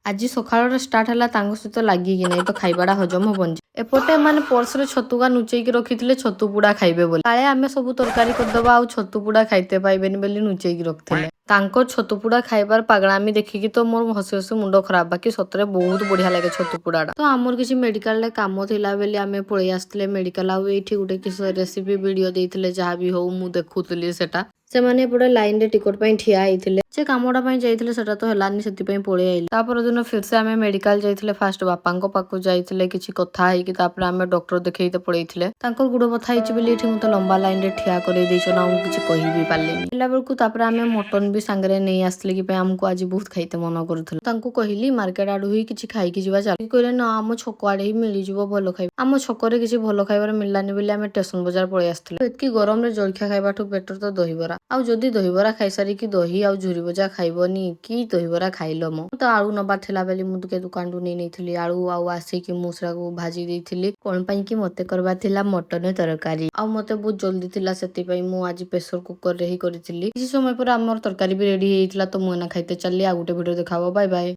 ଆଜି ସକାଳର ଷ୍ଟାର୍ଟ ହେଲା ତାଙ୍କ ସହିତ ଲାଗିକି, ନାଇଁ ତ ଖାଇବାଟା ହଜମ ହବନି। ଏପଟେ ଏମାନେ ପର୍ସରେ ଛତୁକା ନୁଚେଇକି ରଖିଥିଲେ, ଛତୁ ପୁଡା ଖାଇବେ ବୋଲି। କାଳେ ଆମେ ସବୁ ତରକାରୀ କରିଦବା ଆଉ ଛତୁ ପୁଡା ଖାଇତେ ପାଇବେନି ବୋଲି ନୁଚେଇକି ରଖିଥିଲେ। ତାଙ୍କ ଛତୁ ପୁଡା ଖାଇବାର ପାଗଳାମି ଦେଖିକି ତ ମୋର ହସି ହସି ମୁଣ୍ଡ ଖରାପ। ବାକି ସତରେ ବହୁତ ବଢିଆ ଲାଗେ ଛତୁ ପୁଡାଟା। ତ ଆମର କିଛି ମେଡିକାଲରେ କାମ ଥିଲା ବୋଲି ଆମେ ପଳେଇ ଆସିଥିଲେ ମେଡିକାଲ। ଆଉ ଏଇଠି ଗୋଟେ କିଛି ରେସିପି ଭିଡିଓ ଦେଇଥିଲେ, ଯାହା ବି ହଉ ମୁଁ ଦେଖୁଥିଲି ସେଟା। ସେମାନେ ଏପଟେ ଲାଇନରେ ଟିକଟ ପାଇଁ ଠିଆ ହେଇଥିଲେ। ସେ କାମଟା ପାଇଁ ଯାଇଥିଲେ, ସେଟା ତ ହେଲାନି, ସେଥିପାଇଁ ପଳେଇ ଆଇଲେ। ତା ପରଦିନ ଫିରସେ ଆମେ ମେଡିକାଲ ଯାଇଥିଲେ। ଫାଷ୍ଟ ବାପାଙ୍କ ପାଖକୁ ଯାଇଥିଲେ କିଛି କଥା ହେଇକି, ତାପରେ ଆମେ ଡକ୍ଟର ଦେଖେଇତେ ପଳେଇଥିଲେ। ତାଙ୍କର ଗୋଡ ବଥା ହେଇଛି ବୋଲି ଏଠି ମତେ ଲମ୍ବା ଲାଇନରେ ଠିଆ କରେଇ ଦେଇଛନ ଆଉ ମୁଁ କିଛି କହିବି ପାରିଲିନି। ହେଲା ବେଳକୁ ତାପରେ ଆମେ ମଟନ ବି ସାଙ୍ଗରେ ନେଇ ଆସିଥିଲେ କି ପାଇଁ ଆମକୁ ଆଜି ବହୁତ ଖାଇତେ ମନ କରୁଥିଲା। ତାଙ୍କୁ କହିଲି, ମାର୍କେଟ ଆଡୁ ହିଁ କିଛି ଖାଇକି ଯିବା ଚାଲ। କହିଲେ, ନା, ଆମ ଛକ ଆଡେ ହିଁ ମିଳିଯିବ ଭଲ ଖାଇବା। ଆମ ଛକରେ କିଛି ଭଲ ଖାଇବାର ମିଳିଲାନି ବୋଲି ଆମେ ଷ୍ଟେସନ ବଜାର ପଳେଇ ଆସିଥିଲେ। ଏତିକି ଗରମରେ ଜଳଖିଆ ଖାଇବାଠୁ ବେଟର ତ ଦହିବରା। ଆଉ ଯଦି ଦହିବରା ଖାଇସାରିକି ଦହି ଆଉ ଝୁରି ଭଜା ଖାଇବନି, କି ଦହିବରା ଖାଇଲ ମ? ତ ଆଳୁ ନବାର ଥିଲା ବୋଲି ମୁଁ ଟିକେ ଦୋକାନରୁ ନେଇ ନେଇଥିଲି ଆଳୁ। ଆଉ ଆସିକି ମୁଁ ସେଟାକୁ ଭାଜି ଦେଇଥିଲି। କଣ ପାଇଁ କି ମତେ କରବାର ଥିଲା ମଟନ ତରକାରୀ ଆଉ ମତେ ବହୁତ ଜଲ୍ଦି ଥିଲା, ସେଥିପାଇଁ ମୁଁ ଆଜି ପ୍ରେସର କୁକରରେ ହିଁ କରିଥିଲି। କିଛି ସମୟ ପରେ ଆମର ତରକାରୀ ବି ରେଡି ହେଇଯାଇଥିଲା। ତ ମୁଁ ଏନା ଖାଇତେ ଚାଲିଲି। ଆଉ ଗୋଟେ ଭିଡିଓ ଦେଖାହବ। Bye bye.